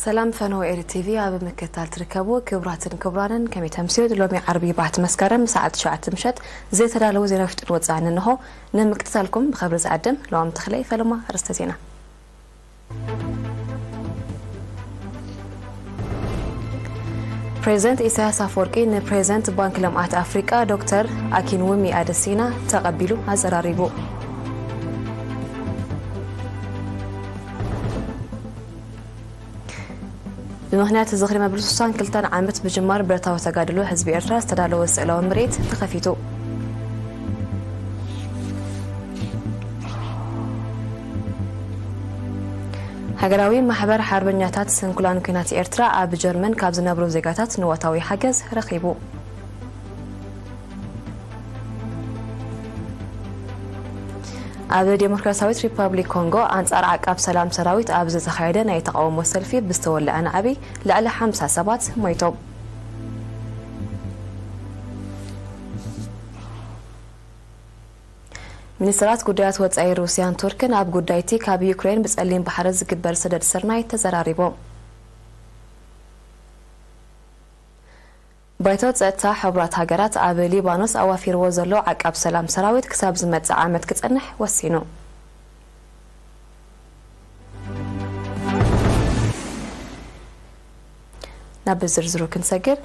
ሰላም ፈነወ ኤሪ ቲቪ ኣብ ምክትታል ትርከቡ ክቡራትን ክቡራንን፣ ከመይ ተምስዮ? ሎሚ ዓርቢ ባሕቲ መስከረም ሰዓት ትሽዓተ ምሸት ዝተዳለዉ ዜና ውሽጥን ወጻእን እንሆ። ንምክትታልኩም ብኸብሪ ዝዕድም ለዋም ተኽለ ይፈልማ። ኣርእስተ ዜና። ፕሬዚደንት ኢሳያስ ኣፈወርቂ ንፕሬዚደንት ባንክ ልምዓት ኣፍሪቃ ዶክተር ኣኪንውሚ ኣደሲና ተቐቢሉ ኣዘራሪቡ። ብምኽንያት ዝኽሪ መበል ስሳን ክልተን ዓመት ምጅማር ብረታዊ ተጋድሎ ህዝቢ ኤርትራ ዝተዳለወ ስእላዊ ምርኢት ተኸፊቱ። ሃገራዊ ማሕበር ሓርበኛታት ስንኩላን ኲናት ኤርትራ ኣብ ጀርመን ካብ ዝነብሩ ዜጋታት ንዋታዊ ሓገዝ ረኺቡ። ኣብ ዴሞክራሲያዊት ሪፓብሊክ ኮንጎ ኣንጻር ዓቃብ ሰላም ሰራዊት ኣብ ዝተኻየደ ናይ ተቓውሞ ሰልፊ ብዝተወልዐ ናዕቢ ልዕሊ ሓምሳ ሰባት ሞይቶም። ሚኒስትራት ጉዳያት ወጻኢ ሩስያን ቱርክን ኣብ ጉዳይቲ ካብ ዩክሬን ብጸሊም ባሕሪ ዝግበር ሰደድ ስርናይ ተዘራሪቦም። ባይቶ ጸጥታ ሕቡራት ሃገራት ኣብ ሊባኖስ ኣዋፊርዎ ዘሎ ዓቃብ ሰላም ሰራዊት ክሳብ ዝመጽእ ዓመት ክጸንሕ ወሲኑ። ናብ ዝርዝሩ ክንሰግር፣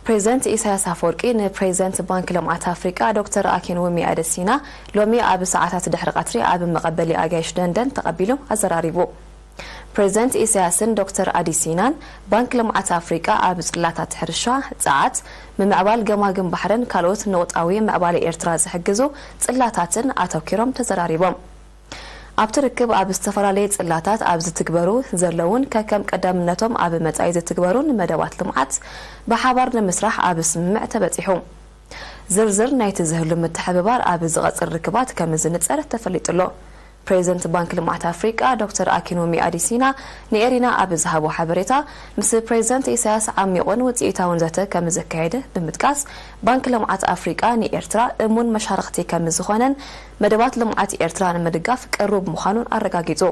ፕሬዚደንት ኢሳያስ ኣፈወርቂ ንፕሬዚደንት ባንክ ልምዓት ኣፍሪቃ ዶክተር ኣኪንውሚ ኣደሲና ሎሚ ኣብ ሰዓታት ድሕሪ ቀትሪ ኣብ መቐበሊ ኣጋይሽ ደንደን ተቐቢሉ ኣዘራሪቡ። ፕሬዚደንት ኢሳያስን ዶክተር ኣዲሲናን ባንክ ልምዓት ኣፍሪቃ ኣብ ጽላታት ሕርሻ፣ ጸዓት፣ ምምዕባል ገማግም ባሕርን ካልኦት ንውጣዊ ምዕባለ ኤርትራ ዝሕግዙ ጽላታትን ኣተኪሮም ተዘራሪቦም። ኣብቲ ርክብ ኣብ ዝተፈላለየ ጽላታት ኣብ ዝትግበሩ ዘለውን ከከም ቀዳምነቶም ኣብ መጻኢ ዝትግበሩን መደባት ልምዓት ብሓባር ንምስራሕ ኣብ ስምምዕ ተበጺሑ። ዝርዝር ናይቲ ዝህሉ ምትሕብባር ኣብ ዝቐጽል ርክባት ከም ዝንጸር ተፈሊጡ ኣሎ። ፕሬዚደንት ባንክ ልምዓት ኣፍሪቃ ዶክተር ኣኪኖሚ ኣዲሲና ንኤሪና ኣብ ዝሃቦ ሓበሬታ፣ ምስ ፕሬዚደንት ኢሳያስ ዓሚቑን ውጽኢታውን ዘተ ከም ዘካየደ ብምጥቃስ፣ ባንክ ልምዓት ኣፍሪቃ ንኤርትራ እሙን መሻርኽቲ ከም ዝኾነን መደባት ልምዓት ኤርትራ ንምድጋፍ ቅሩብ ምዃኑን ኣረጋጊጹ።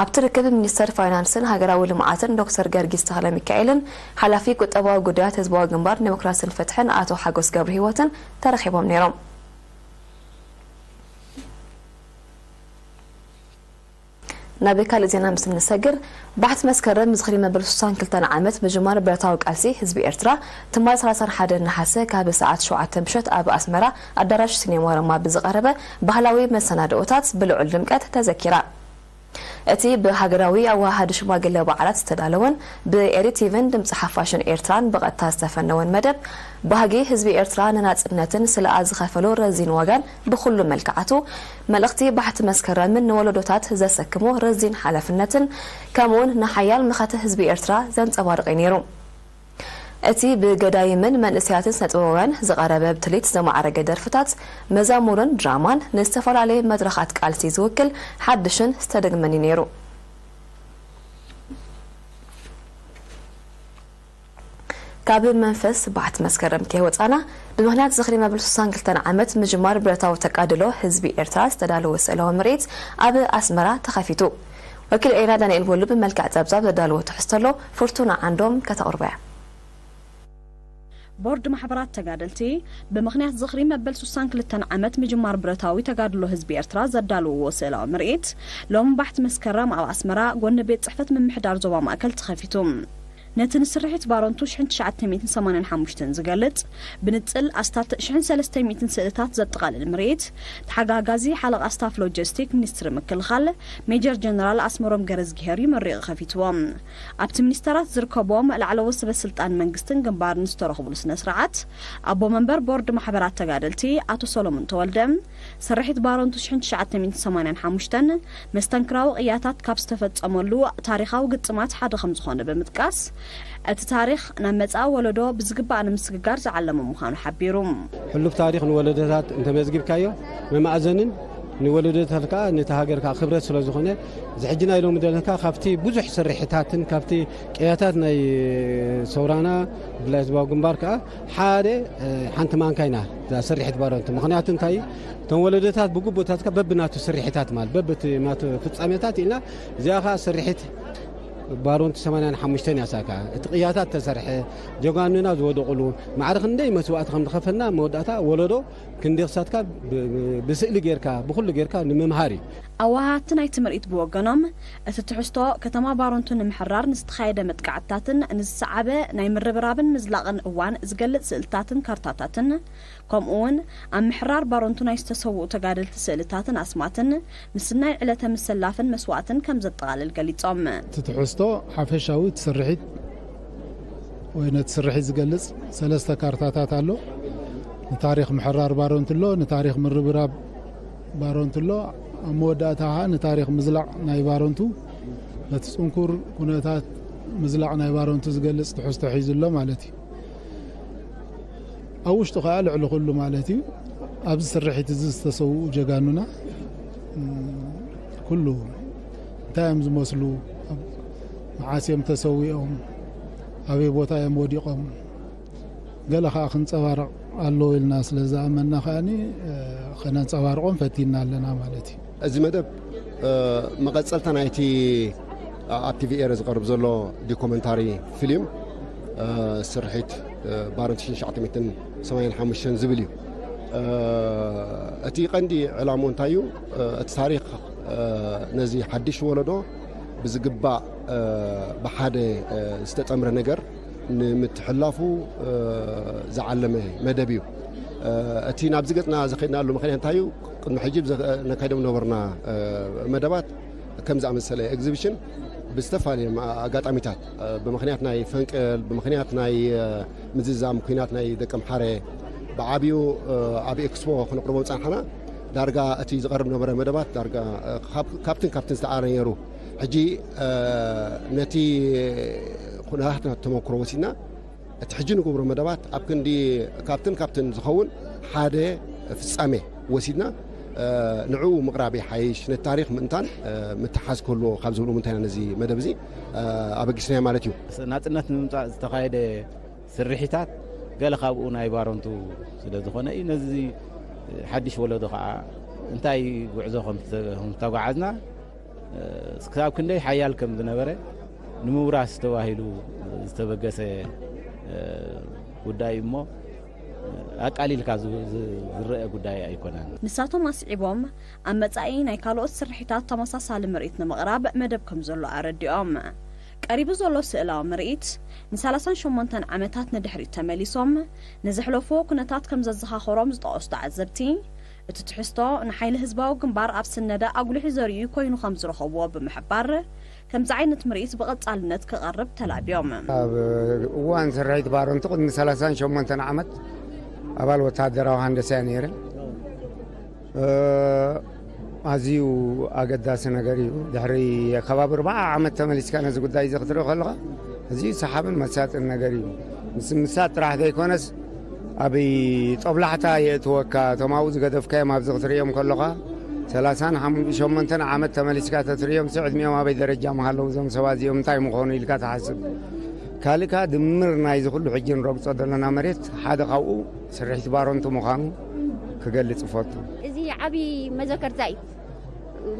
ኣብቲ ርክብ ሚኒስተር ፋይናንስን ሃገራዊ ልምዓትን ዶክተር ገርጊስ ተኽለ ሚካኤልን ሓላፊ ቁጠባዊ ጉዳያት ህዝባዊ ግንባር ዴሞክራስን ፍትሕን ኣቶ ሓጎስ ገብረ ህይወትን ተረኺቦም ነይሮም። ናብ ካልእ ዜና ምስ እንሰግር፣ ባሕቲ መስከረም ዝኽሪ መበል ስሳን ክልተን ዓመት ምጅማር ብረታዊ ቃልሲ ህዝቢ ኤርትራ ትማል ሰላሳን ሓደን ነሓሰ ካብ ሰዓት ሸውዓተ ምሸት ኣብ ኣስመራ ኣዳራሽ ሲኔማ ሮማ ብዝቐረበ ባህላዊ መሰናድኦታት ብልዑል ድምቀት ተዘኪራ። እቲ ብሃገራዊ ኣወሃሃዲ ሽማግለ በዓላት ዝተዳለወን ብኤሪ ቲቪን ድምፂ ሓፋሽን ኤርትራን ብቐጥታ ዝተፈነወን መደብ፣ ባህጊ ህዝቢ ኤርትራ ንናጽነትን ስለኣ ዝኸፈሎ ረዚን ዋጋን ብኹሉ መልክዓቱ፣ መልእኽቲ ባሕቲ መስከረምን ንወለዶታት ዘሰክሞ ረዚን ሓላፍነትን፣ ከምኡውን ንሓያል መኸተ ህዝቢ ኤርትራ ዘንጸባርቕ እዩ ነይሩ። እቲ ብገዳይምን መንእሰያትን ስነጥበባውያን ዝቐረበ ብትልሂት ዘማዕረገ ደርፍታት፣ መዛሙርን ድራማን፣ ንዝተፈላለየ መድረኻት ቃልሲ ዝውክል ሓድሽን ዝተደግመን እዩ ነይሩ። ካብ መንፈስ ባሕቲ መስከረም ከይወጻና፣ ብምኽንያት ዝኽሪ መበል ስሳን ክልተን ዓመት ምጅማር ብረታዊ ተቃድሎ ህዝቢ ኤርትራ ዝተዳለወ ስእላዊ ምርኢት ኣብ ኣስመራ ተኸፊቱ። ወኪል ኤና ዳንኤል ወሉ ብመልክዕ ጸብጻብ ዘዳለዎ ትሕዝቶ ኣሎ፣ ፍርቱና ዓንዶም ከተቕርቦ እያ። ቦርድ ማሕበራት ተጋደልቲ ብምኽንያት ዝኽሪ መበል ስሳን ክልተን ዓመት ምጅማር ብረታዊ ተጋድሎ ህዝቢ ኤርትራ ዘዳለውዎ ስእላዊ ምርኢት ሎም ባሕቲ መስከረም ኣብ ኣስመራ ጎኒ ቤት ጽሕፈት ምምሕዳር ዞባ ማእከል ተኸፊቱ። ነቲ ንስርሒት ባረንቱ ሽሕን ትሽዓተ ሚእትን ሰማንያን ሓሙሽተን ዝገልጽ ብንጽል ኣስታት ሽሕን ሰለስተ ሚእትን ስእልታት ዘጠቓልል ምርኢት፣ ተሓጋጋዚ ሓለቓ ስታፍ ሎጂስቲክ ሚኒስትሪ ምክልኻል ሜጀር ጀነራል ኣስመሮም ገረዝግሄር እዩ መሪቑ ከፊትዎ። ኣብቲ ሚኒስተራት ዝርከብዎም ላዕለዎት ሰበ ስልጣን መንግስትን ግንባርን ዝተረኽብሉ ስነ ስርዓት፣ ኣቦ መንበር ቦርድ ማሕበራት ተጋደልቲ ኣቶ ሰሎሞን ተወልደ፣ ስርሒት ባረንቱ ሽሕን ትሽዓተ ሚእትን ሰማንያን ሓሙሽተን መስተንክራዊ ቅያታት ካብ ዝተፈጸመሉ ታሪኻዊ ግጥማት ሓደ ከም ዝኾነ ብምጥቃስ፣ እቲ ታሪኽ ናብ መጻኢ ወለዶ ብዝግባእ ንምስግጋር ዝዓለመ ምዃኑ ሓቢሩ። ሕሉፍ ታሪኽ ንወለዶታት እንተመዝጊብካዮ፣ መማእዘንን ንወለዶታት ከኣ ነቲ ሃገር ከኣ ክብረት ስለ ዝኾነ፣ እዚ ሕጂ ናይ ሎሚ ዘለና ከኣ ካብቲ ብዙሕ ስርሒታትን ካብቲ ቅያታት ናይ ሰውራና፣ ብፍላይ ህዝባዊ ግንባር ከኣ ሓደ፣ እ፣ ሓንቲ ማንካ ኢና እዛ ስርሒት ባረንቱ። ምኽንያቱ እንታይ እዩ? እቶም ወለዶታት ብግቡእታት ከኣ በብናቱ ስርሒታት ማለት በብቲ ናቱ ፍጻሜታት ኢልና፣ እዚኣ ከኣ ስርሒት ባሮንቲ ሰማንያን ሓሙሽተን ያሳካ እቲ ቅያታት ተሰርሐ፣ ጀጋኑና ዝወደቑሉ፣ ማዕረ ክንደይ መስዋእቲ ከም ዝኸፈልና፣ መወዳእታ ወለዶ ክንዲ ክሳትካ ብ- ብ- ብስእሊ ጌርካ፣ ብኹሉ ጌርካ ንምምሃር እዩ። ኣወሃሃድቲ ናይቲ ምርኢት ብወገኖም፣ እቲ ትሕዝቶ ከተማ ባሮንቱ ንምሕራር ንዝተኻየደ መጥቃዕትታትን ንዝሰዓበ ናይ ምርብራብን ምዝላቕን እዋን ዝገልጽ ስእልታትን ካርታታትን፣ ከምኡ እውን ኣብ ምሕራር ባሮንቱ ናይ ዝተሰውኡ ተጋደልቲ ስእልታትን ኣስማትን፣ ምስናይ ዕለተ ምስላፍን መስዋእትን ከም ዘጠቓልል ገሊጾም። እቲ ትሕዝቶ ሓፈሻዊ እቲ ስርሒት ወይ ነቲ ስርሒት ዝገልጽ ሰለስተ ካርታታት ኣሎ። ንታሪኽ ምሕራር ባሮንቱ ኣሎ፣ ንታሪኽ ምርብራብ ባሮንቱ ኣሎ፣ ኣብ መወዳእታ ከዓ ንታሪኽ ምዝላቕ ናይ ባሮንቱ፣ ነቲ ጽንኩር ኩነታት ምዝላቕ ናይ ባሮንቱ ዝገልጽ ትሕዝቶ ሒዙ ኣሎ ማለት እዩ። ኣብ ውሽጡ ከዓ ልዕሊ ኩሉ ማለት እዩ፣ ኣብዚ ስርሒት እዚ ዝተሰውኡ ጀጋኑና፣ እም፣ ኩሉ እንታይ እዮም ዝመስሉ፣ ኣብ መዓስ እዮም ተሰዊኦም፣ ኣበይ ቦታ እዮም ወዲቖም፣ ገለ ከዓ ክንፀባረቕ ኣለዎ ኢልና ስለ ዝኣመንና ከኣኒ፣ እ፣ ከነንፀባርቖም ፈቲና ኣለና ማለት እዩ። እዚ መደብ፣ እ፣ መቐጸልታ ናይቲ ኣብ ቲቪ ኤረ ዝቐርብ ዘሎ ዶኩመንታሪ ፊልም፣ እ፣ ስርሒት፣ እ፣ ባሮንት ሽሕን ትሽዓተ ሚእትን ሰማንያን ሓሙሽተን ዝብል እዩ። እ፣ እቲ ቀንዲ ዕላምኡ እንታይ እዩ? እ፣ እቲ ታሪኽ፣ እ፣ ነዚ ሓድሽ ወለዶ ብዝግባእ፣ እ፣ ብሓደ፣ እ፣ ዝተጠምረ ነገር ንምትሕላፉ፣ እ፣ ዝዓለመ መደብ እዩ። እ፣ እቲ ናብዚ ገጽና ዘኸድናሉ ምኽንያት እንታይ እዩ? ቅድሚ ሕጂ ብዘ-፣ ነካይዶም ነበርና፣ እ፣ መደባት ከም ዝኣመሰለ ኤግዚቢሽን ብዝተፈላለየ ማ-፣ ኣጋጣሚታት፣ እ፣ ብምኽንያት ናይ ፈንቅል፣ ብምኽንያት ናይ፣ እ፣ ምዝዛም ኲናት ናይ ደቂ ኣምሓረ ብዓብዩ፣ እ፣ ኣብ ኤክስፖ ክነቕርቦም ጸንሓና። ዳርጋ እቲ ዝቐርብ ነበረ መደባት ዳርጋ፣ እ፣ ካብ-፣ ካብትን ካብትን ዝተኣረ ነይሩ። ሕጂ፣ እ፣ ነቲ ኩነታት ተመክሮ ወሲድና፣ እቲ ሕጂ ንገብሮ መደባት ኣብ ክንዲ ካብትን ካብትን ዝኸውን ሓደ ፍጻሜ ወሲድና፣ እ፣ ንዕኡ ምቕራብ ይሓይሽ፣ ነቲ ታሪኽ ምእንታን፣ እ፣ ምትሓዝ ክህልዎ ካብ ዝብሉ ምንታይና ነዚ መደብ እዚ፣ እ፣ ኣበጊስናዮ ማለት እዩ። ናጽነት ንምምጻእ ዝተኻየደ ስርሒታት ገለ ካብኡ ናይ ባሮንቱ ስለ ዝኾነ እዩ። ነዚ ሓድሽ ወለዶ ከዓ እንታይ ጉዕዞ ከም ዝተ-፣ ከም ዝተጓዓዝና፣ እ፣ ክሳብ ክንደይ ሓያል ከም ዝነበረ ንምውራስ ተባሂሉ ዝተበገሰ፣ እ፣ ጉዳይ እሞ፣ ኣቃሊልካ ዝ-፣ ዝ-፣ ዝረአ ጉዳይ ኣይኮነን። ንሳቶም ኣስዒቦም፣ ኣብ መጻኢ ናይ ካልኦት ስርሒታት ተመሳሳሊ ምርኢት ንምቕራብ መደብ ከም ዘሎ ኣረዲኦም። ቀሪቡ ዘሎ ስእላዊ ምርኢት፣ ንሰላሳን ሸሞንተን ዓመታት ንድሕሪት ተመሊሶም ንዘሕለፍዎ ኩነታት ከም ዘዘኻኸሮም ዝጠቐሱ ተዓዘብቲ፣ እቲ ትሕዝቶ ንሓይሊ ህዝባዊ ግንባር ኣብ ስነደ ኣጉሊሑ ዘርእዩ ኮይኑ ከም ዝረኸብዎ ብምሕባር፣ ከምዚ ዓይነት ምርኢት ብቐጻልነት ክቐርብ ተላብዮም። ኣብ እዋን ስርሒት ባረንቱ ቅድሚ ሰላሳን ሸሞንተን ዓመት ኣባል ወተሃደራዊ ሃንደሳ እየ ነይረ። እ፣ ኣዝዩ ኣገዳሲ ነገር እዩ። ድሕሪ ከባቢ ኣርባዓ ዓመት ተመሊስካ ነዚ ጉዳይ እዚ ክትርኢ ከለኻ፣ ኣዝዩ ሰሓብን መሳጥን ነገር እዩ። ምስ ምሳጥ ጥራሕ ዘይኮነስ፣ ኣብ ጦብላሕታ የእትወካ። እቶም ኣብኡ ዝገደፍካዮም ኣብዚ ክትርእዮም ከለኻ፣ ሰላሳን ሸሞንተን ዓመት ተመሊስካ ተትርእዮም፣ ሲ ዕድሚኦም ኣበይ ደረጃ ምሃለዉ፣ እዞም ሰባት እዚኦም እንታይ ምኾኑ ኢልካ ትሓስብ። ካልእ ከኣ ድምር ናይዚ ኩሉ ሕጂ ንረግጾ ዘለና መሬት ሓደ ካብኡ ስርሒት ባረንቱ ምዃኑ ክገልጽ እፈቱ። እዚ ዓቢ መዘከርታ እዩ።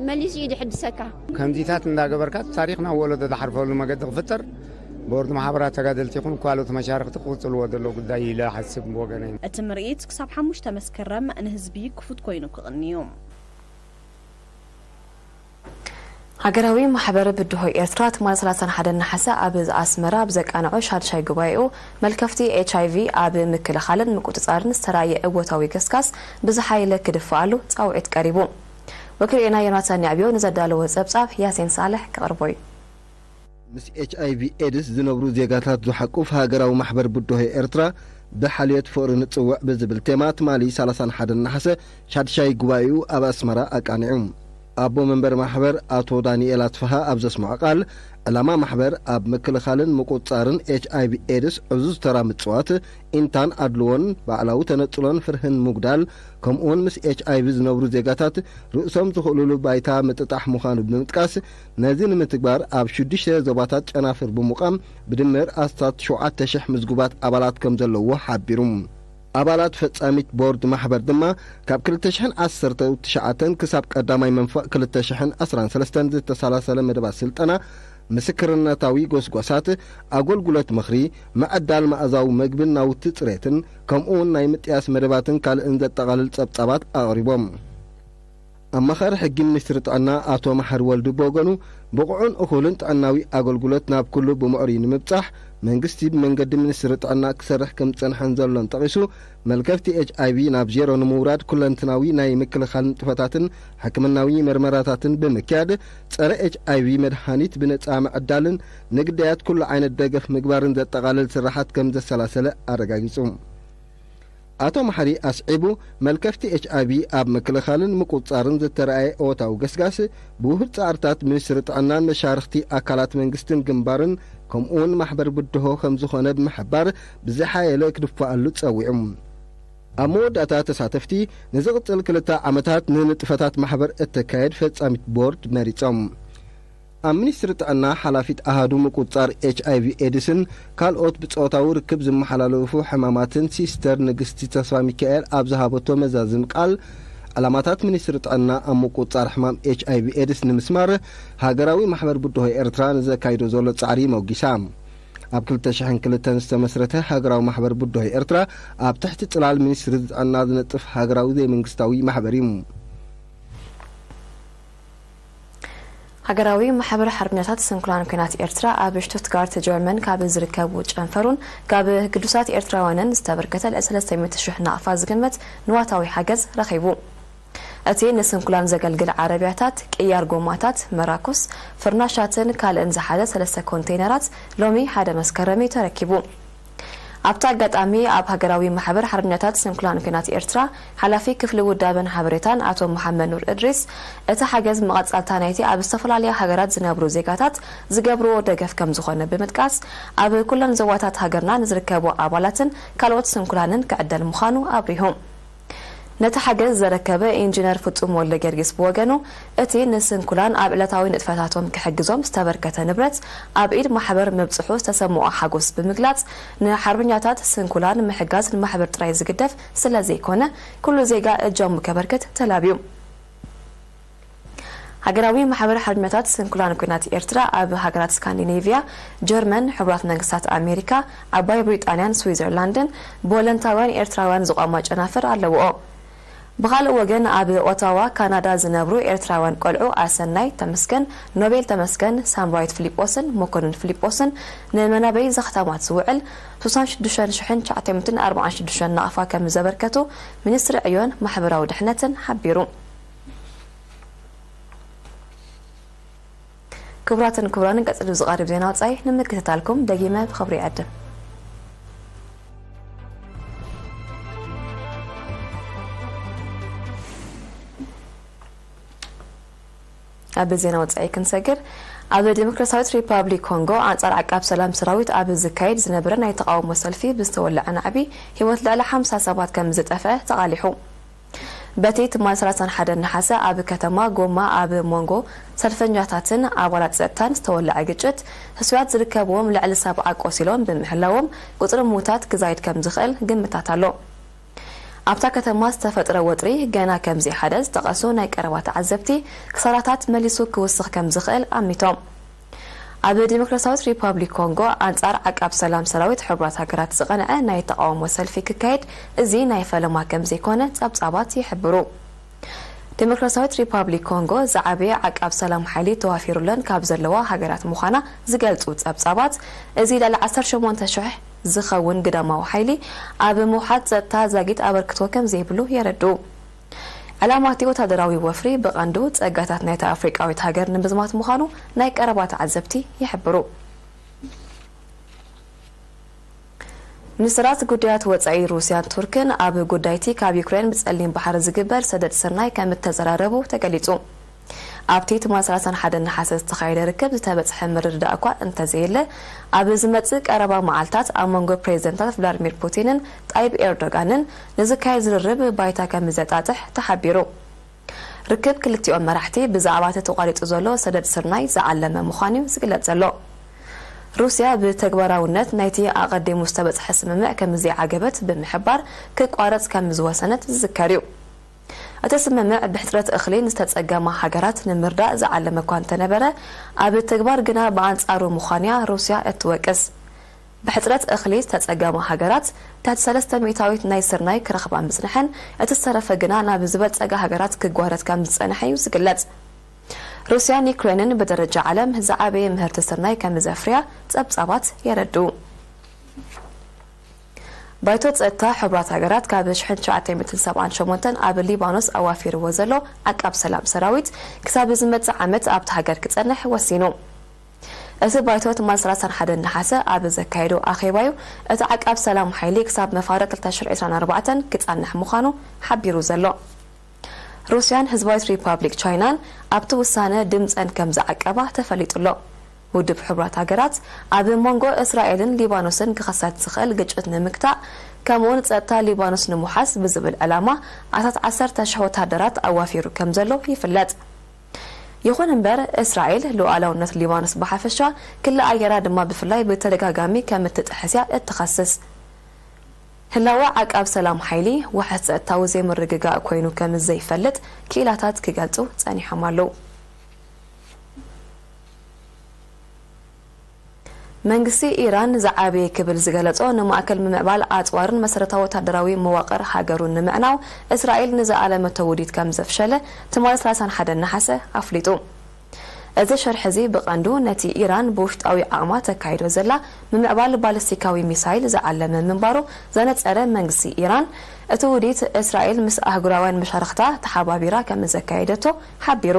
መሊሱ እዩ ድሕድሰካ። ከምዚታት እንዳገበርካ ታሪኽ ናብ ወለዶ ዝሓልፈሉ መገዲ ክፍጠር ቦርድ ማሕበራት ተጋደልቲ ይኹን ካልኦት መሻርኽቲ ክቕጽልዎ ዘለዎ ጉዳይ እዩ ኢለ እሓስብ ብወገነይ። እቲ ምርኢት ክሳብ ሓሙሽተ መስከረም ንህዝቢ ክፉት ኮይኑ ክቕንዩ። ሃገራዊ ማሕበር ብድሆ ኤርትራ ትማሊ ሰላሳን ሓደን ነሓሰ ኣብ ኣስመራ ኣብ ዘቃንዖ ሻድሻይ ጉባኤኡ፣ መልከፍቲ ኤች ኣይ ቪ ኣብ ምክልኻልን ምቁጽጻርን ዝተራእየ እወታዊ ገስጋስ ብዝሓየለ ክድፍኣሉ ጻውዒት ቀሪቡ። ወኪልና ዮናታን ያዕብዮ ንዘዳለዎ ጸብጻብ ያሲን ሳልሕ ክቕርቦ እዩ። ምስ ኤች ኣይ ቪ ኤድስ ዝነብሩ ዜጋታት ዝሓቁፍ ሃገራዊ ማሕበር ብድሆ ኤርትራ ብሓልዮት ፍቕሪ ንጽውዕ ብዝብል ቴማ ትማሊ ሰላሳን ሓደን ነሓሰ ሻድሻይ ጉባኤኡ ኣብ ኣስመራ ኣቃኒዑ። ኣቦ መንበር ማሕበር ኣቶ ዳንኤል ኣስፍሃ ኣብ ዘስምዖ ቃል፣ ዕላማ ማሕበር ኣብ ምክልኻልን ምቁጽጻርን ኤች ኣይ ቪ ኤድስ ዕዙዝ ተራ ምጽዋት፣ ኢንታን ኣድልዎን ባዕላዊ ተነጽሎን ፍርህን ምጉዳል፣ ከምኡውን ምስ ኤች ኣይ ቪ ዝነብሩ ዜጋታት ርእሶም ዝኽእሉሉ ባይታ ምጥጣሕ ምዃኑ ብምጥቃስ፣ ነዚ ንምትግባር ኣብ ሽዱሽተ ዞባታት ጨናፍር ብምቋም ብድምር ኣስታት ሸውዓተ ሽሕ ምዝጉባት ኣባላት ከም ዘለዎ ሓቢሩ። ኣባላት ፈጻሚት ቦርድ ማሕበር ድማ ካብ ክልተ ሽሕን ዓሰርተ ትሽዓተን ክሳብ ቀዳማይ መንፈቕ ክልተ ሽሕን ዓሰርተ ሰለስተን ዝተሰላሰለ መደባት ስልጠና ምስክርነታዊ ጎስጓሳት፣ ኣገልግሎት ምኽሪ፣ ምዕዳል መኣዛዊ መግብን ናውቲ ጽሬትን፣ ከምኡውን ናይ ምጥያስ መደባትን ካልእን ዘጠቓልል ጸብጻባት ኣቕሪቦም። ኣማኻሪ ሕጊ ሚኒስትሪ ጥዕና ኣቶ መሓሪ ወልዱ ብወገኑ፣ ብቑዕን እኹልን ጥዕናዊ ኣገልግሎት ናብ ኩሉ ብምዕሩይ ንምብጻሕ፣ መንግስቲ ብመንገዲ ሚኒስትሪ ጥዕና ክሰርሕ ከም ዝጸንሐን ዘሎን ጠቒሱ፣ መልከፍቲ ኤች ኣይ ቪ ናብ ዜሮ ንምውራድ ኩለንትናዊ ናይ ምክልኻል ንጥፈታትን ሕክምናዊ መርመራታትን ብምክያድ፣ ጸረ ኤች ኣይ ቪ መድሃኒት ብነጻ ምዕዳልን ንግዳያት ኩሉ ዓይነት ደገፍ ምግባርን ዘጠቓልል ስራሓት ከም ዘሰላሰለ ኣረጋጊጹ። ኣቶ መሓሪ ኣስዒቡ፣ መልከፍቲ ኤች ኣይ ቪ ኣብ ምክልኻልን ምቁጽጻርን ዝተረኣየ እወታዊ ገስጋስ፣ ብውሁድ ጻዕርታት ሚኒስትሪ ጥዕናን መሻርኽቲ ኣካላት መንግስትን ግንባርን፣ ከምኡውን ማሕበር ብድሆ ከም ዝኾነ ብምሕባር፣ ብዝሓየለ ክድፋኣሉ ጸዊዑ። ኣብ መወዳእታ፣ ተሳተፍቲ ንዝቕጽል ክልተ ዓመታት ንንጥፈታት ማሕበር እተካየድ ፈጻሚት ቦርድ መሪጾም። ኣብ ሚኒስትሪ ጥዕና ሓላፊት ኣሃዱ ምቁጽጻር ኤች ኣይ ቪ ኤድስን ካልኦት ብጾታዊ ርክብ ዝመሓላለፉ ሕማማትን ሲስተር ንግስቲ ተስፋ ሚካኤል ኣብ ዝሃበቶ መዛዝም ቃል፣ ዕላማታት ሚኒስትሪ ጥዕና ኣብ ምቁጽጻር ሕማም ኤች ኣይ ቪ ኤድስ ንምስማር ሃገራዊ ማሕበር ብድሆ ኤርትራ ንዘካይዶ ዘሎ ጻዕሪ መጒሳ። ኣብ ክልተ ሽሕን ክልተን ዝተመስረተ ሃገራዊ ማሕበር ብድሆ ኤርትራ፣ ኣብ ትሕቲ ጽላል ሚኒስትሪ ጥዕና ዝነጥፍ ሃገራዊ ዘይመንግስታዊ ማሕበር እዩ። ሃገራዊ ማሕበር ሓርበኛታት ስንኩላን ኲናት ኤርትራ ኣብ ሽቱትጋርት ጀርመን ካብ ዝርከቡ ጨንፈሩን ካብ ግዱሳት ኤርትራውያንን ዝተበርከተ ልዕሊ ሰለስተ ሚእቲ ሽሕ ናቕፋ ዝግመት ንዋታዊ ሓገዝ ረኺቡ። እቲ ንስንኩላን ዘገልግል ዓረብያታት፣ ቅያር ጎማታት፣ መራኩስ፣ ፍርናሻትን ካልእን ዝሓዘ ሰለስተ ኮንቴይነራት ሎሚ ሓደ መስከረም እዩ ተረኪቡ። ኣብቲ ኣጋጣሚ፣ ኣብ ሃገራዊ ማሕበር ሓርበኛታት ስንኩላን ኲናት ኤርትራ ሓላፊ ክፍሊ ውዳበን ሓበሬታን ኣቶ መሓመድ ኑር እድሪስ፣ እቲ ሓገዝ መቐጻልታ ናይቲ ኣብ ዝተፈላለያ ሃገራት ዝነብሩ ዜጋታት ዝገብርዎ ደገፍ ከም ዝኾነ ብምጥቃስ፣ ኣብ ኩለን ዞባታት ሃገርና ንዝርከቡ ኣባላትን ካልኦት ስንኩላንን ክዕደል ምዃኑ ኣብሪሁ። ነቲ ሓገዝ ዘረከበ ኢንጂነር ፍጹም ወልደጊዮርጊስ ብወገኑ፣ እቲ ንስንኩላን ኣብ ዕለታዊ ንጥፈታቶም ክሕግዞም ዝተበርከተ ንብረት ኣብ ኢድ ማሕበር ምብጽሑ ዝተሰምዖ ሓጎስ ብምግላጽ፣ ንሓርበኛታት ስንኩላን ምሕጋዝ ንማሕበር ጥራይ ዝግደፍ ስለ ዘይኮነ፣ ኩሉ ዜጋ እጃሙ ከበርክት ተላብዩ። ሃገራዊ ማሕበር ሓርበኛታት ስንኩላን ኲናት ኤርትራ ኣብ ሃገራት ስካንዲኔቭያ፣ ጀርመን፣ ሕቡራት መንግስታት ኣሜሪካ፣ ዓባይ ብሪጣንያን ስዊዘርላንድን ብወለንታውያን ኤርትራውያን ዝቖማ ጨናፍር ኣለውኦ። ብኻልእ ወገን፣ ኣብ ኦታዋ ካናዳ ዝነብሩ ኤርትራውያን ቆልዑ ኣሰናይ ተመስገን፣ ኖቤል ተመስገን፣ ሳምራዊት ፊሊጶስን መኮንን ፊሊጶስን ንመናበይ ዘኽታማት ዝውዕል ስሳን ሽዱሽተን ሽሕን ትሽዓተ ሚእትን ኣርባዓን ሽዱሽተን ናቕፋ ከም ዘበርከቱ ሚኒስትሪ ዕዮን ማሕበራዊ ድሕነትን ሓቢሩ። ክቡራትን ክቡራንን፣ ቀጺሉ ዝቐርብ ዜና ወጻኢ ንምክትታልኩም ደጊመ ብኽብሪ ይዕድም። ኣብ ዜና ወጻኢ ክንሰግር፣ ኣብ ዲሞክራሲያዊት ሪፓብሊክ ኮንጎ ኣንጻር ዓቃብ ሰላም ሰራዊት ኣብ ዝካየድ ዝነበረ ናይ ተቓውሞ ሰልፊ ብዝተወልዐ ናዕቢ ህይወት ልዕሊ ሓምሳ ሰባት ከም ዝጠፍአ ተቓሊሑ። በቲ ትማል ሰላሳን ሓደን ነሓሰ ኣብ ከተማ ጎማ ኣብ መንጎ ሰልፈኛታትን ኣባላት ጸጥታን ዝተወልዐ ግጭት፣ ህሱያት ዝርከብዎም ልዕሊ ሰብዓ ቆሲሎም ብምህላዎም፣ ቁጽሪ ምዉታት ክዛይድ ከም ዝኽእል ግምታት ኣሎ። ኣብታ ከተማ ዝተፈጥረ ወጥሪ ገና ከም ዘይሓደ ዝጠቐሱ ናይ ቀረባ ተዓዘብቲ፣ ክሳራታት መሊሱ ክውስኽ ከም ዝኽእል ኣሚቶም። ኣብ ዲሞክራሲያዊት ሪፓብሊክ ኮንጎ ኣንጻር ዓቃብ ሰላም ሰራዊት ሕቡራት ሃገራት ዝቐንዐ ናይ ተቓውሞ ሰልፊ ክካየድ፣ እዚ ናይ ፈለማ ከም ዘይኮነ ጸብጻባት ይሕብሩ። ዲሞክራሲያዊት ሪፓብሊክ ኮንጎ ዝዓበየ ዓቃብ ሰላም ሓይሊ ተዋፊሩለን ካብ ዘለዋ ሃገራት ምዃና ዝገልጹ ጸብጻባት፣ እዚ ልዕሊ ዓሰርተ ሸሞንተ ሽሕ ዝኸውን ግዳማዊ ሓይሊ ኣብ ምውሓድ ጸጥታ ዛጊት ኣበርክቶ ከም ዘይብሉ የረድኡ። ዕላማ እቲ ወታደራዊ ወፍሪ ብቐንዱ ጸጋታት ናይታ ኣፍሪቃዊት ሃገር ንምዝማት ምዃኑ ናይ ቀረባ ተዓዘብቲ ይሕብሩ። ሚኒስትራት ጉዳያት ወጻኢ ሩስያን ቱርክን ኣብ ጉዳይቲ ካብ ዩክሬን ብጸሊም ባሕሪ ዝግበር ሰደድ ስርናይ ከም እተዘራረቡ ተገሊጹ። ኣብቲ ትማል ሰላሳን ሓደን ነሓሰ ዝተኻየደ ርክብ ዝተበጽሐ ምርድዳእ እኳ እንተዘየለ፣ ኣብ ዝመጽእ ቀረባ መዓልታት ኣብ መንጎ ፕሬዚደንታት ቭላድሚር ፑቲንን ጣይብ ኤርዶጋንን ንዝካየድ ዝርርብ ባይታ ከም ዘጣጥሕ ተሓቢሩ። ርክብ ክልቲኦም መራሕቲ ብዛዕባ እቲ ተቋሪጹ ዘሎ ሰደድ ስርናይ ዝዓለመ ምዃኑ እዩ ዝግለጽ ዘሎ። ሩስያ ብተግባራውነት ናይቲ ኣቐዲሙ ዝተበጽሐ ስምምዕ ከም ዘይዓገበት ብምሕባር ክቋረጽ ከም ዝወሰነት ዝዝከር እዩ። እቲ ስምምዕ ብሕጽረት እኽሊ ንዝተጸገማ ሃገራት ንምርዳእ ዝዓለመ እኳ እንተነበረ፣ ኣብ ተግባር ግና ብኣንጻሩ ምዃኑ'ያ ሩስያ እትወቅስ። ብሕጽረት እኽሊ ዝተጸገማ ሃገራት ትሕቲ ሰለስተ ሚእታዊት ናይ ስርናይ ክረኽባ ምጽንሐን፣ እቲ ዝተረፈ ግና ናብ ዝበልጸጋ ሃገራት ክጓረት ከም ዝጸንሐ እዩ ዝግለጽ። ሩስያን ዩክሬንን ብደረጃ ዓለም ዝዓበየ ምህርቲ ስርናይ ከም ዘፍርያ ጸብጻባት የረድኡ። ባይቶ ጸጥታ ሕቡራት ሃገራት ካብ ሽሕን ትሽዓተ ሚእትን ሰብዓን ሸሞንተን ኣብ ሊባኖስ ኣዋፊርዎ ዘሎ ዓቃብ ሰላም ሰራዊት ክሳብ ዝመጽእ ዓመት ኣብቲ ሃገር ክጸንሕ ወሲኑ። እቲ ባይቶ ትማል ሰላሳን ሓደን ነሓሰ ኣብ ዘካየዶ ኣኼባዩ፣ እቲ ዓቃብ ሰላም ሓይሊ ክሳብ መፋርቕ ክልተ ሽሕን ዕስራን ኣርባዕተን ክጸንሕ ምዃኑ ሓቢሩ ዘሎ። ሩስያን ህዝባዊት ሪፓብሊክ ቻይናን ኣብቲ ውሳነ ድምጸን ከም ዝዓቀባ ተፈሊጡ ኣሎ። ውድብ ሕቡራት ሃገራት ኣብ መንጎ እስራኤልን ሊባኖስን ክኸሰት ዝኽእል ግጭት ንምግታእ፣ ከምኡውን ጸጥታ ሊባኖስ ንምውሓስ ብዝብል ዕላማ ኣስታት ዓሰርተ ሽሕ ወተሃደራት ኣዋፊሩ ከም ዘሎ ይፍለጥ። ይኹን እምበር፣ እስራኤል ሉዓላውነት ሊባኖስ ብሓፈሻ፣ ክሊ ኣየራ ድማ ብፍላይ ብተደጋጋሚ ከም እትጥሕስ እያ እትኸስስ። ህላወ ዓቃብ ሰላም ሓይሊ፣ ዋሕስ ጸጥታዊ ዘይምርግጋእ ኮይኑ ከም ዘይፈልጥ ክኢላታት ክገልጹ ጸኒሖም ኣለዉ። መንግስቲ ኢራን ዝዓበየ ክብል ዝገለጾ ንማእከል ምምዕባል ኣጽዋርን መሰረታዊ ወተሃደራዊ መዋቕር ሃገሩን ንምዕናው እስራኤል ንዝኣለመቶ ውዲት ከም ዘፍሸለ ትማሊ ሰላሳን ሓደን ነሓሰ ኣፍሊጡ። እዚ ሸርሒ እዚ ብቐንዱ ነቲ ኢራን ብውሽጣዊ ዓቕማ ተካይዶ ዘላ ምምዕባል ባሊስቲካዊ ሚሳይል ዝዓለመ ምንባሩ ዘነጸረ መንግስቲ ኢራን፣ እቲ ውዲት እስራኤል ምስ ኣህጉራውያን መሻርኽታ ተሓባቢራ ከም ዘካየደቶ ሓቢሩ።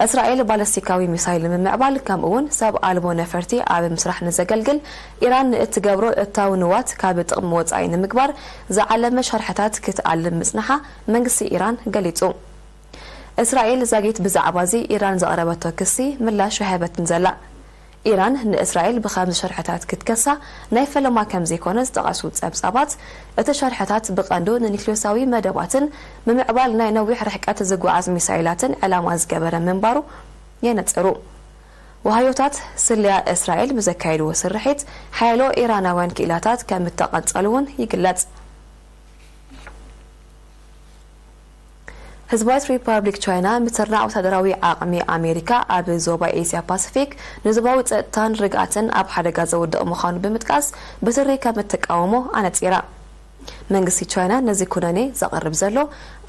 እስራኤል ባለስቲካዊ ሚሳይል ንምምዕባል፣ ከምኡ'ውን ሰብ ኣልቦ ነፈርቲ ኣብ ምስራሕ ንዘገልግል፣ ኢራን ንእትገብሮ እታው ንዋት ካብ ጥቕሚ ወጻኢ ንምግባር ዝዓለመ ሸርሕታት ክትኣልም ምጽንሓ መንግስቲ ኢራን ገሊጹ። እስራኤል ዛጊት ብዛዕባ እዚ ኢራን ዘቕረበቶ ክሲ ምላሽ ኣይሃበትን ዘላ። ኢራን ንእስራኤል ብኸምዚ ሸርሕታት ክትከሳ ናይ ፈለማ ከም ዘይኮነ ዝጠቐሱ ጸብጻባት፣ እቲ ሸርሕታት ብቐንዱ ንኒክሌሳዊ መደባትን ምምዕባል ናይ ነዊሕ ርሕቀት ዝጓዓዝ ሚሳይላትን ዕላማ ዝገበረ ምንባሩ የነጽሩ። ወሃዮታት ስለያ እስራኤል ብዘካየድዎ ስርሒት፣ ሓያሎ ኢራናውያን ክኢላታት ከም እተቐንጸሉ እውን ይግለጽ። ህዝባዊት ሪፓብሊክ ቻይና፣ ምትርናዕ ወታደራዊ ዓቕሚ ኣሜሪካ ኣብ ዞባ ኤስያ ፓሲፊክ ንዞባዊ ጸጥታን ርግኣትን ኣብ ሓደጋ ዘውድቕ ምዃኑ ብምጥቃስ፣ ብትሪ ከም እትቃወሞ ኣነጺራ። መንግስቲ ቻይና ነዚ ኩነኔ ዘቕርብ ዘሎ፣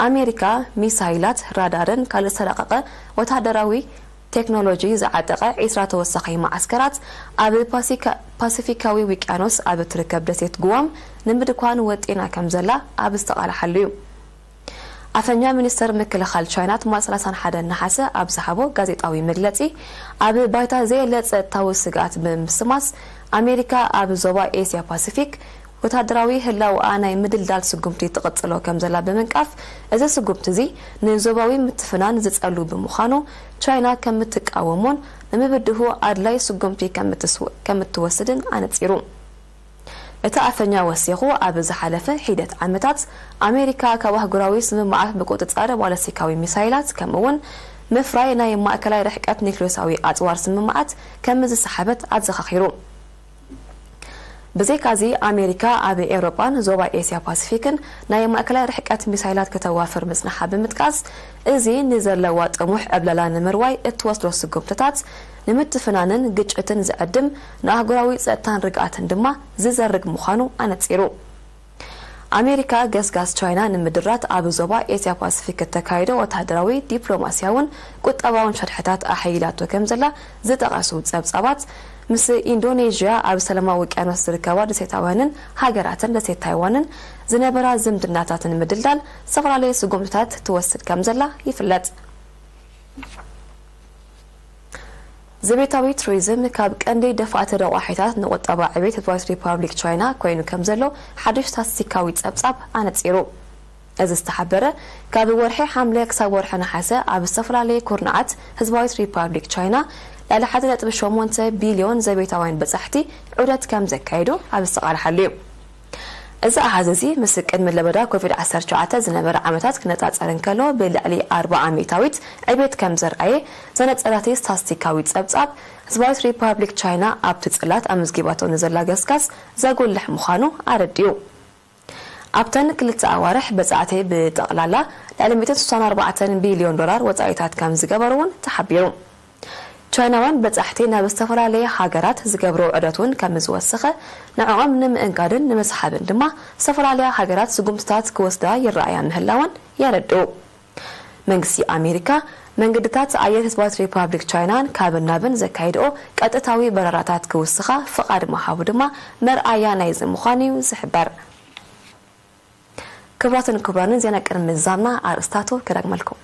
ኣሜሪካ ሚሳይላት፣ ራዳርን ካልእ ዝተራቐቐ ወተሃደራዊ ቴክኖሎጂ ዝዓጠቐ ዒስራ ተወሳኺ መዓስከራት ኣብ ፓሲካ-፣ ፓሲፊካዊ ውቅያኖስ ኣብ እትርከብ ደሴት ጉዋም ንምድኳን ወጢና ከም ዘላ ኣብ ዝተቓልሓሉ እዩ። ኣፈኛ ሚኒስተር ምክልኻል ቻይና ትማል ሰላሳን ሓደን ነሓሰ ኣብ ዝሃቦ ጋዜጣዊ መግለጺ፣ ኣብ ባይታ ዘየለ ጸጥታዊ ስግኣት ብምስማስ፣ ኣሜሪካ ኣብ ዞባ ኤስያ ፓሲፊክ ወታደራዊ ህላውኣ ናይ ምድልዳል ስጉምቲ ትቕጽሎ ከም ዘላ ብምንቃፍ፣ እዚ ስጉምቲ እዚ ንዞባዊ ምትፍናን ዝጸሉ ብምዃኑ፣ ቻይና ከም እትቃወሞን ንምብድሁ ኣድላይ ስጉምቲ ከም እትስው-፣ ከም እትወስድን ኣነጺሩ። እቲ ኣፈኛ ወሲኹ፣ ኣብ ዝሓለፈ ሒደት ዓመታት ኣሜሪካ ካብ ኣህጉራዊ ስምምዓት ምቁጽጻር ባለስቲካዊ ሚሳይላት፣ ከምኡ'ውን ምፍራይ ናይ ማእከላይ ርሕቀት ኒክሌሳዊ ኣጽዋር ስምምዓት ከም ዝሰሓበት ኣዘኻኺሩ። ብዘይካዚ፣ ኣሜሪካ ኣብ ኤውሮጳን ዞባ ኤስያ ፓሲፊክን ናይ ማእከላይ ርሕቀት ሚሳይላት ከተዋፍር ምጽንሓ ብምጥቃስ፣ እዚ ንዘለዋ ጥሙሕ ዕብለላ ንምርዋይ እትወስዶ ስጉምትታት ንምትፍናንን ግጭትን ዝዕድም፣ ንኣህጉራዊ ጸጥታን ርግኣትን ድማ ዝዘርግ ምዃኑ ኣነጺሩ። ኣሜሪካ ገስጋስ ቻይና ንምድራት ኣብ ዞባ ኤስያ ፓሲፊክ እተካይዶ ወተሃደራዊ፣ ዲፕሎማስያውን ቁጠባውን ሸርሕታት ኣሐይላቶ ከም ዘላ ዝጠቐሱ ጸብጻባት፣ ምስ ኢንዶኔዥያ ኣብ ሰላማዊ ውቅያኖስ ዝርከባ ደሴታውያንን ሃገራትን ደሴት ታይዋንን ዝነበራ ዝምድናታት ንምድልዳል ዝተፈላለዩ ስጉምትታት ትወስድ ከም ዘላ ይፍለጥ። ዘቤታዊ ቱሪዝም ካብ ቀንዲ ደፋእቲ ረቋሒታት ንቁጠባ ዕቤት ህዝባዊት ሪፓብሊክ ቻይና ኮይኑ ከም ዘሎ ሓድሽ ስታትስቲካዊ ጸብጻብ ኣነጺሩ። እዚ ዝተሓበረ፣ ካብ ወርሒ ሓምለ ክሳብ ወርሒ ነሓሰ ኣብ ዝተፈላለዩ ኩርናዓት ህዝባዊት ሪፓብሊክ ቻይና ልዕሊ ሓደ ነጥቢ ሸሞንተ ቢልዮን ዘቤታውያን በጻሕቲ ዑደት ከም ዘካየዱ ኣብ ዝተቓልሓሉ እዩ። እዚ ኣሃዝ እዚ ምስ ቅድሚ ለበዳ ኮቪድ ዓሰርተ ትሽዓተ ዝነበረ ዓመታት ክነጻጸር እንከሎ፣ ብልዕሊ ኣርብዓ ሚእታዊት ዕቤት ከም ዘርኣየ ዘነጸረ እቲ ስታትስቲካዊ ጸብጻብ፣ ህዝባዊት ሪፓብሊክ ቻይና ኣብቲ ጽላት ኣመዝጊባቶ ንዘላ ገስጋስ ዘጉልሕ ምዃኑ ኣረዲኡ። ኣብተን ክልተ ኣዋርሕ በጻዕቲ ብጠቕላላ ልዕሊ ሚእትን ስሳን ኣርባዕተን ቢልዮን ዶላር ወጻኢታት ከም ዝገበሩ እውን ተሓቢሩ። ቻይናውያን በጻሕቲ ናብ ዝተፈላለየ ሃገራት ዝገብርዎ ዑደት እውን ከም ዝወሰኸ፣ ንዕኦም ንምእንጋድን ንምስሓብን ድማ ዝተፈላለያ ሃገራት ስጉምትታት ክወስዳ ይረኣያ ምህላወን የረድኡ። መንግስቲ ኣሜሪካ መንገድታት ኣየር ህዝባዊት ሪፓብሊክ ቻይናን ካብን ናብን ዘካይድኦ ቀጥታዊ በረራታት ክውስኻ ፍቓድ ምሃቡ ድማ መርኣያ ናይዚ ምዃኑ እዩ ዝሕበር። ክቡራትን ክቡራንን ዜና ቅድሚ ምዛምና ኣርእስታቱ ክደግመልኩም።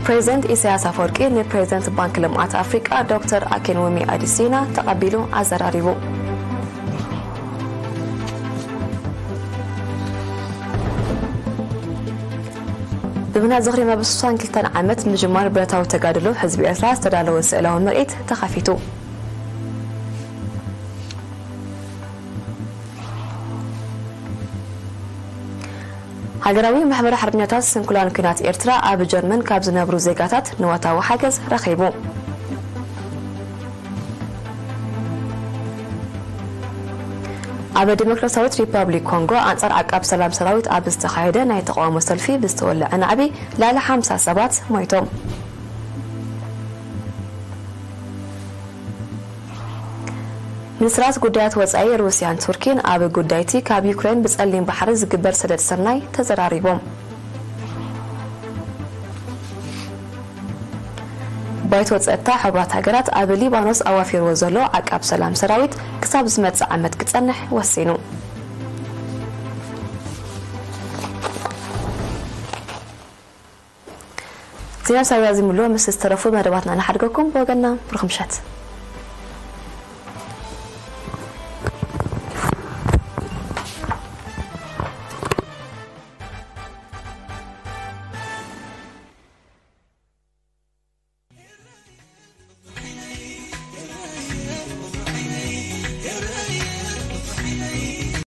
ፕሬዚደንት ኢሳያስ ኣፈወርቂ ንፕሬዚደንት ባንክ ልምዓት ኣፍሪቃ ዶክተር ኣኪንውሚ ኣዲሲና ተቐቢሉ ኣዘራሪቡ። ብምኽንያት ዝኽሪ መበል ስሳን ክልተን ዓመት ምጅማር ብረታዊ ተጋድሎ ህዝቢ ኤርትራ ዝተዳለወ ስእላዊ ምርኢት ተኸፊቱ። ሃገራዊ ማሕበር ሓርበኛታት ስንኩላን ኲናት ኤርትራ ኣብ ጀርመን ካብ ዝነብሩ ዜጋታት ንዋታዊ ሓገዝ ረኺቡ። ኣብ ዲሞክራሲያዊት ሪፓብሊክ ኮንጎ ኣንጻር ዓቃብ ሰላም ሰራዊት ኣብ ዝተኻየደ ናይ ተቓውሞ ሰልፊ ብዝተወልዐ ናዕቢ ልዕሊ ሓምሳ ሰባት ሞይቶም። ሚኒስትራት ጉዳያት ወጻኢ ሩስያን ቱርኪን ኣብ ጉዳይቲ ካብ ዩክሬን ብጸሊም ባሕሪ ዝግበር ሰደድ ስርናይ ተዘራሪቦም። ባይቶ ጸጥታ ሕቡራት ሃገራት ኣብ ሊባኖስ ኣዋፊርዎ ዘሎ ዓቃብ ሰላም ሰራዊት ክሳብ ዝመጽእ ዓመት ክጸንሕ ወሲኑ። ዜና ሳብያ ዝምልዎ ምስ ዝተረፉ መደባትና ንሓድገኩም። ብወገንና ብሩኽ ምሸት።